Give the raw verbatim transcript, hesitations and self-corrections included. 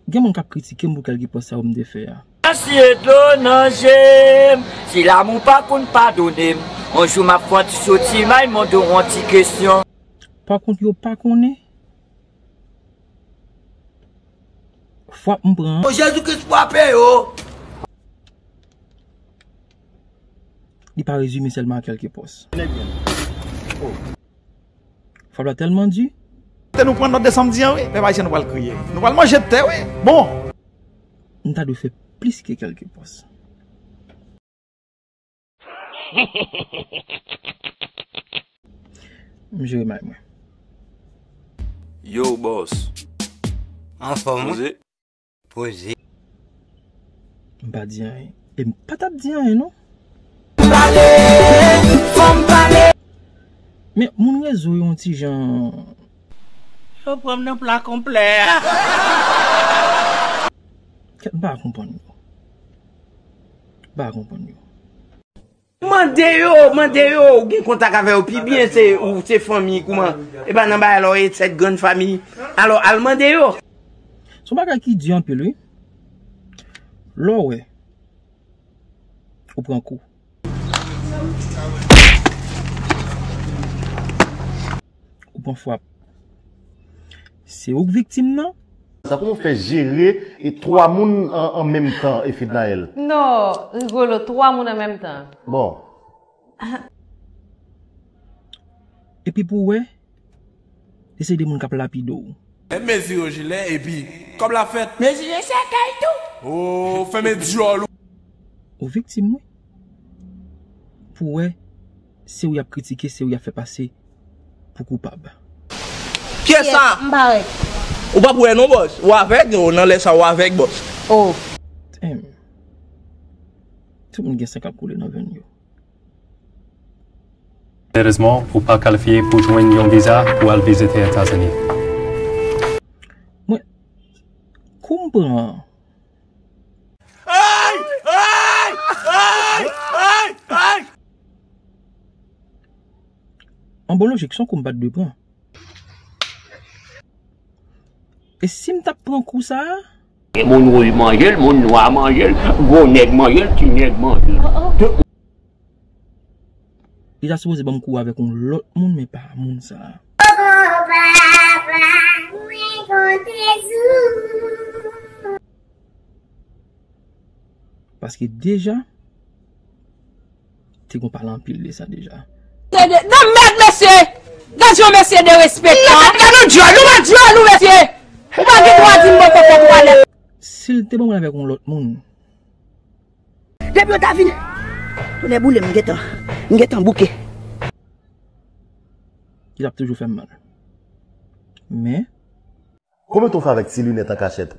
Gen moun k ap kritike m pou kèlke pòs sa yo m te fè a. Asye dlo nan je m, si lanmou pa konn padone m, yon jou m ap fè yon ti soti may mande w yon ti kesyon. Pa kont yo pa konnen frap m pran an. O Jezi Kris frape yo. Li pa rezime sèlman a kèlke pòs. Frap la tèlman di. Te nou pran nòt de sa m di an, wi. Pèp ayisyen, nou pral kriye. Nou pral manje tè, wi. Bon. M ta dwe fè plis ke kèlke pòs. M jere may mwen. Yo, bòs. Anfòm, wi. Poze. Poze. M pa di anyen. E m pa t ap di anyen, non. Pale, fò m pale. Men, moun rezo yo yon ti jan. Yo pran m nan pla konplè a. Kèt, m pa konprann yo. M pa konprann yo. Mande yo, mande yo, ou gen kontak avè yo, pi byen se ou, se fanmi, kouman? E pa nan bagay la, w e sèt grann fanmi. Alò, al mande yo. Se yon bagay ki di anpil, wi. Lè w wè, ou pran kou. Ou pran frap. Se ou k viktim nan. Sa kòman w fè jere e twa moun an, an menm tan, e Fednaelle? Non, Rigolo, twa moun an menm tan. Bon. Epi pou w wè, e se de moun k ap lapide w. Mezire jilè epi kòb la fèt. Mezire sèkèy tou. O, fèmen dyòl ou. Ou viktim, wi. Pou w wè, se ou y ap kritike, se ou y ap fè pase pou koupab. Kiyès sa? M pa wè. Ou p ap wè non, bòs. Ou avèg, o, nan lè sa ou avèg, bòs. O. Damn. Tout moun gen san k ap koule nan venn yo. Malerezman, ou pa kalifye pou jwenn yon viza pou al vizite Etazini. Mwen, kou m pran an. Ay! Ay! Ay! Ay! Ay! An bon lojik, se yon kou m pa t dwe pran. E si m t ap pran kou sa a? Moun wouj manje l, moun nwa manje l, gwo nèg manje l, ti nèg manje l. Tout Li ta sipoze ban m kou avèk yon lòt moun, men pa moun sa a. Paske deja, te gon pale anpil de sa deja. Se de, nan mèd, mesye! Gad yon mesye derespektan! Gad yon dyòl, ou pa dyòl, ou mesye! Ou pa gen dwa di m bon kòkò twa lèt. Si l te ban mwen avèk yon lòt moun, Depi yo ta vin, tonnè boule m, m gentan, m gentan bouke. Li t ap toujou fè m mal. Men. Konbyen tan w fè avèk ti linèt an kachèt?